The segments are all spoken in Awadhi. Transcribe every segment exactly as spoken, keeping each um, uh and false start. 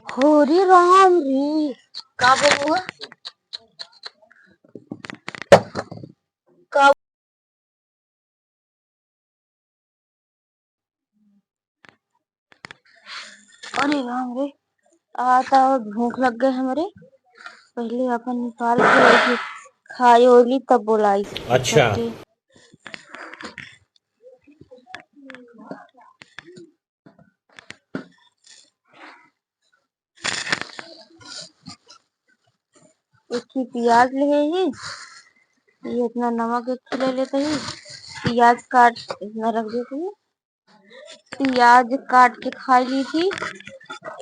हो रे राम रे, का बोलुआ? का? अरे राम रे, आ त भूख लग गए हमरे। पहले अपन निकाल के रखी, खाए होली तब बोलाई। अच्छा। सबके। एक ही प्याज ले ही, ये इतना नमक एक ही ले लेते ही, प्याज काट इतना रख देते ही। प्याज काट के खाई ली थी।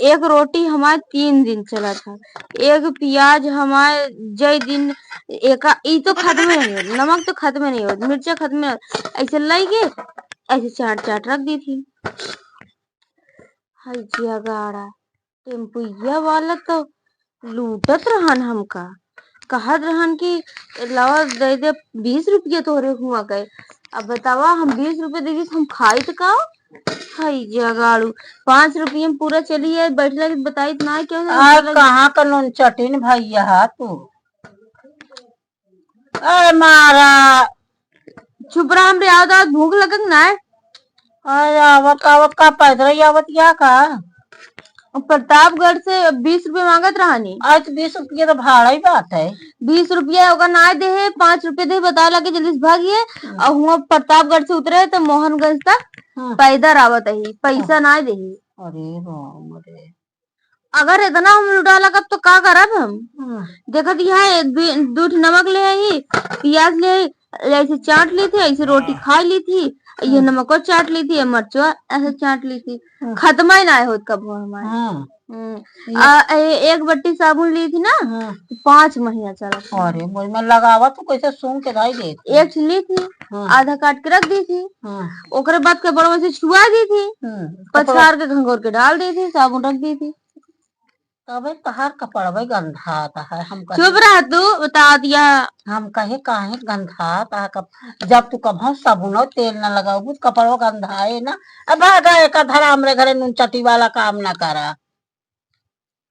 एक रोटी हमारे तीन दिन चला था। एक प्याज हमारे जय दिन एका, ई तो खत्म नहीं होत, नमक तो खत्म नहीं होत, मिर्चा खत्म नहीं होत। ऐसे लाई के ऐसे चाट चाट रख दी थी। हाय जिया गाड़ा, टेम्पुइया वाला तो लूटत रहन हमका, कहत रहन कि लावा दे दे बीस रुपया तोहरे हुआ गए। अब बतावा, हम बीस रुपया देबी त हम खाई त का? हाय जगाड़ू, पाँच रुपया में पूरा चली जाए, बैठला के बताई त ना क्या आ, कहाँ का नून चटिन भैया हा तू? अरे मारा। चुप रहा, हमरे आवत आवत भूख लगत ना है। अरे आवत आवत का पैदल ही आवत या का? प्रतापगढ़ से बीस रुपया मांगत रहनी। आज तो बीस रुपया तो भाड़ा ही बात है। बीस रुपया ओकर ना दे है, पाँच रुपया दे, बतावे लगे जल्दी से भागिए। हम्म। और हुआ प्रतापगढ़ से उतरे तो मोहनगंज तक हम्म। पैदल आवत ही, पैसा हम्म। ना दे है। अरे राम रे। अगर इतना हम लुटा लगब तो का करब हम? हम्म। देखत यहाँ एक दू, दू ठे नमक ले आई, प्याज ले आई, ऐसे चाट ली थी, ऐसे रोटी हाँ। खा ली थी, ये हम्म। नमको चाट ली थी, ये मरचो ऐसे चाट ली थी। हम्म। खत्म ही ना होत कबो हमारे। हम्म। हम्म। ये आ, ए-, एक बट्टी साबुन ली थी ना, हम्म। तो पाँच महीना चला था। अरे, मुँह में लगावा तो कैसे सूंघ के धाई देती। एक ठे ली थी, हम्म। आधा काट के रख दी थी। हम्म। ओकरे बाद के बड़वा से छुआ दी थी, हम्म। पछाड़ के घंघोर के डाल दी थी, साबुन रख दी थी। तबे तहार कपड़वे गंधात है, हम कहे। चुप रह तू, बता दिया। हम कहे काहे गंधात है, कप-, जब तू कभौ साबुनो तेल न लगाऊ, कपड़ो गंधाए ना। अब भागा एका धरा हमरे घरे नून चटी वाला काम ना करा।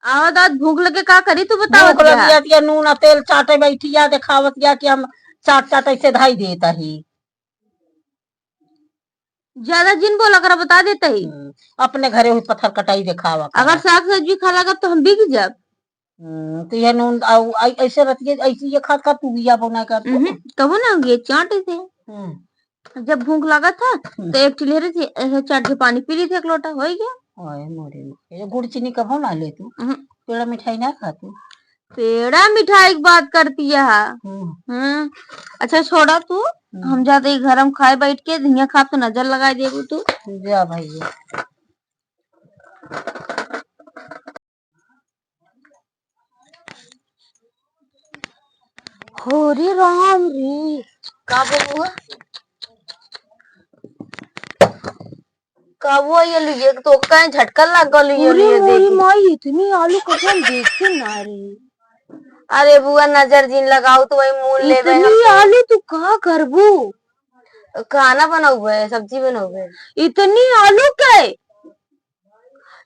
आवत आवत भूख लगे का करी तू बतावत भूख लग जा। गया कि नून आ तेल चाटे बैठी या देखावत या कि हम चाट चाट ऐसे धाई देत ही। ज्यादा जिन बोला करा, बता देत ही। हम्म, अपने घरे हुई पत्थर कटाई देखावा करा। अगर साग सब्जी खा लागब तो हम बिक जाब। हम्म, तो ये नून आउ, ऐ-, ऐसे रहती है, ऐसे ये खात खात तू बिया बोना कर तू। हम्म, कबो ना हुई, चाट से। हम्म। जब भूख लागत था, हम्म। तो एक ठिलहरे से ऐसे चाट के पानी पी ली थी, एक लोटा, हो गया। ओए मोरे माँ, ये गुड़ चीनी कबो ना ले तू। हम्म। पेड़ा मिठाई ना खा तू। पेड़ा मिठाई की बात करती है। हम्म। हम्म। अच्छा छोड़ा तू, हम्म। हम जाते ही घर में खाए बैठ के, धनिया खाब तो नजर लगाई देबू तू। जा भैया। हो रे राम रे, का बोलुआ? का वो ये लिए तो कहीं झटका लग गल ये अरे लिए मोरी देखी। माई, इतनी आलू कभी हम देखते ना रे। अरे बुआ, नजर जिन लगाऊ तो वही मूल लेबे इतनी हम तो। आलू तू का करबू? खाना बनाऊ है, सब्जी बनाऊ है। इतनी आलू के?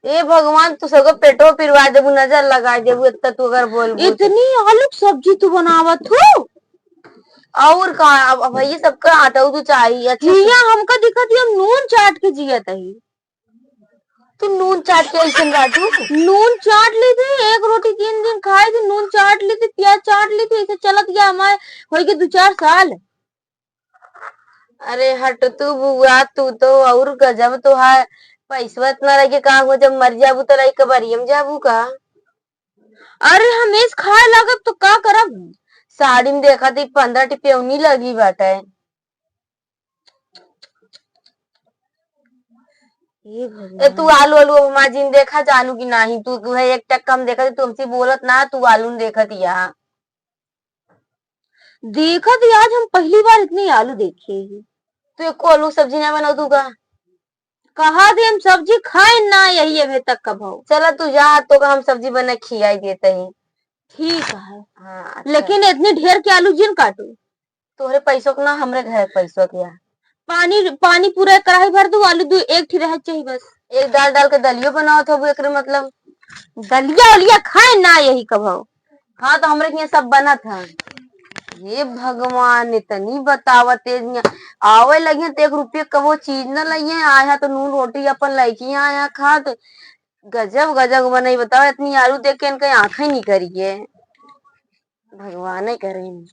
ए भगवान, तू सबके पेटो पिरवा देबू, नजर लगा देबू, इतना तू अगर बोलबू तो। इतनी आलू के सब्जी तू बनावत हो? और का, अब, अब ये सबका आटा तो चाहिए, अच्छा से। हिया हमका दिखत ही, हम नून चाट के जियत ही। तू नून चाट के ऐसन राजू? नून चाट ली थी, एक रोटी तीन दिन खाई थी, नून चाट ली थी, प्याज चाट ली थी, ऐसे चलत गया हमारे, होई के दो चार साल। अरे हट तू बुआ, तू तो और गजब तो है। पैसवा इतना रह के का हो, जब मर जाबू तो रही कबरिया में जाबू का? अरे हम इस खाए लागब तो का करब? साड़ी में देखा थी पन्द्रह टिपेवनी लगी बाटे। हे ए, तू भगवान। आलू, आलू हमार जिन देखा जानू कि नाही, तू, तू है एक टक कम देखा, तू हमसे बोलत ना, तू आलू न देखत या। देखत ही, आज हम पहली बार इतनी आलू देखे ही। तू एको आलू सब्जी ना बनाऊ तू का? कहा दे हम सब्जी खाए ना यही अबे तक कभो। चला तू जा, तो का हम सब्जी बना खियाई देते ही। ठीक है। हाँ, अच्छा। लेकिन इतनी ढेर के आलू जिन काटू। तोहरे पैसों के ना, हमरे घर के पैसों के या। पानी, पानी पूरा एक कढ़ाई भर दू, आलू दू, एक ठी रहे चाहिए बस। एक दाल डाल के दलियो बनावत होबू एकरे मतलब। दलिया उलिया खाए ना यही कभो। हाँ, तो हमरे के यहाँ सब बनत है। हे भगवान, इतनी बतावत तेज हियाँ। आवे लगिहैं तो एक रुपया कबो चीज न लइहैं, आया तो नून रोटी अपन लइके आया खात। गजब गजब बनई, बताओ, इतनी आलू देख के इनके आँखें निकरी है। भगवाने करे।